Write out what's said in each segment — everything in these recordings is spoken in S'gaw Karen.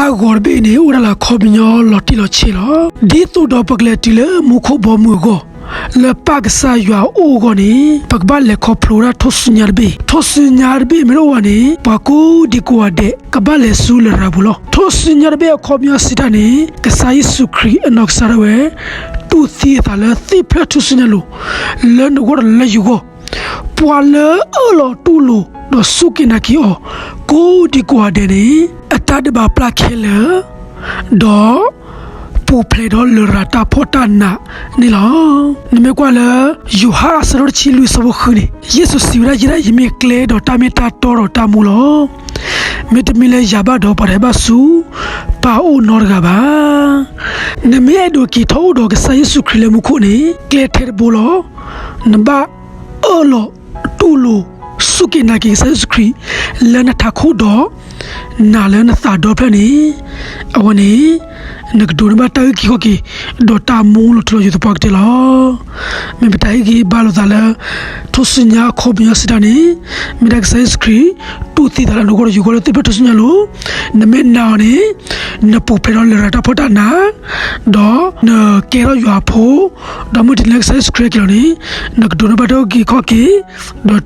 တၢ်ဂီၤတဘ့ၣ်န့ၣ် အိၣ်ဝဲဒၣ်လၢအခီပညီလီၤတံၢ်လီၤဆဲးလီၤ. ဒ်သိးဒီးပကလဲၤတုၤလၢမူခိၣ်ဘီမုၢ်အဂီၢ် လၢပၢ်ကစၢ်ယွၤအအိၣ်အဂီၢ်န့ၣ် ပကဘၣ်လဲၤခီဖျိဝဲဒၣ်ထူၣ်စုညါတဘ့ၣ်. ထူၣ်စုညါတဘ့ၣ်မ့ၢ်တအိၣ်ဘၣ်န့ၣ် ပှၤကိးဒံကိးဂၤဒဲး ကဘၣ်လဲၤဆူလရာ်ပူၤလီၤ. ထူၣ်စုညါတဘ့ၣ်အခီပညီစံးတၢ်န့ၣ် ကစၢ်ယ့ၣ်ၡူးခရံာ်အနီၢ်ကစၢ်ဒၣ်ဝဲ တူၢ်သံအသးလၢသ့ၣ်ဖျၢၣ်ထူၣ်စုညါလိၤ လၢနဂီၢ်ဒီးလၢယဂီၢ် ပှၤလၢအၢၣ်လီၤတူၢ်လိာ်ဒီးစူၢ်က့ၤနာ်က့ၤအီၤ ကိးဒံကိးဂၤဒဲးန့ၣ် အတၢ်ဒဲးဘးပျၢ်ခဲလၢာ် ဒီးပူၤဖျဲးဒီးလရာ်တၢ်ဖှီၣ်တၢ်နးန့ၣ်လီၤ. နမ့ၢ်ကွၢ်လၢ ယိၤဟၣ်အဆၢဒိၣ်တဆံလွံၢ်အဆၢဖိဃုန့ၣ် ယ့ၣ်ၡူးစံးဝဲဒၣ် ယဲဒၣ်ယမ့ၢ်ကျဲဒီးတၢ်မ့ၢ်တၢ်တီဒီးတၢ်မူလီၤ. မ့တမ့ၢ်လၢယၤဘၣ်ဒီး ပှၤတဟဲဘၣ်ဆူပၢ်အအိၣ်နီတဂၤဘၣ်. နမ့ၢ်အဲၣ်ဒိးက့ၤထီၣ်အိၣ်ဒီးကစၢ်ယ့ၣ်ၡူးခရံာ်လၢမူခိၣ်န့ၣ် ကျဲထဲတဘိလီၤ. နဘၣ်အၢၣ်လီၤတူၢ်လိာ် စူၢ်က့ၤနာ်က့ၤကစၢ်ယ့ၣ်ၡူးခရံာ် လၢနထးခိၣ်ဒီး နၤလၢနသးဒီဖျၢၣ်န့ၣ် အဝဲန့ၣ် နကဒိးန့ၢ်ဘၣ်တၢ်အုၣ်က့ၤခီၣ်က့ၤ ဒီးတၢ်မူလီၤထူလီၤယိာ်သပှၢ်ကတၢၢ်လီၤ. မ့ၢ်ပတၢ်ဟ့ၣ်ဂံၢ်ဟ့ၣ်ဘါလိာ်သးလၢ ထူၣ်စုညါအခီပညီစံးတၢ်န့ၣ် မ့ၢ်ဒၣ်ကစၢ်ယ့ၣ်ၡူးခရံာ် တူၢ်သံသးလၢနဂီၢ်ဒီးယဂီၢ်လၢသ့ၣ်ဖျၢၣ်ထူၣ်စုညါလိၤ. နမ့ၢ်နာ်အီၤန့ၣ် နပူၤဖျဲးဒီးလရာ်တၢ်ဖှီၣ်တၢ်နး ဒီးနကဲထီၣ်ယွၤအဖိ ဒီးမုၢ်တနံၤလၢကစၢ်ယ့ၣ်ၡူးခရံာ်ဟဲက့ၤလီၤန့ၣ် နကဒိးန့ၢ်ဘၣ်တၢ်အုၣ်က့ၤခီၣ်က့ၤ ဒီး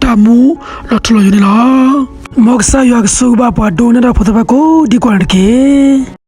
တၢ်မူလီၤထူလီၤယိာ်န့ၣ်လီၤ. မ်ကစၢ်ယွၤကဆိၣ်ဂ့ၤဘၣ်ပှၤဒိကနၣ်တၢ်ဖိသ့ၣ်တဖၣ်ကိးဒံကိးဂၤဒဲးတက့ၢ်.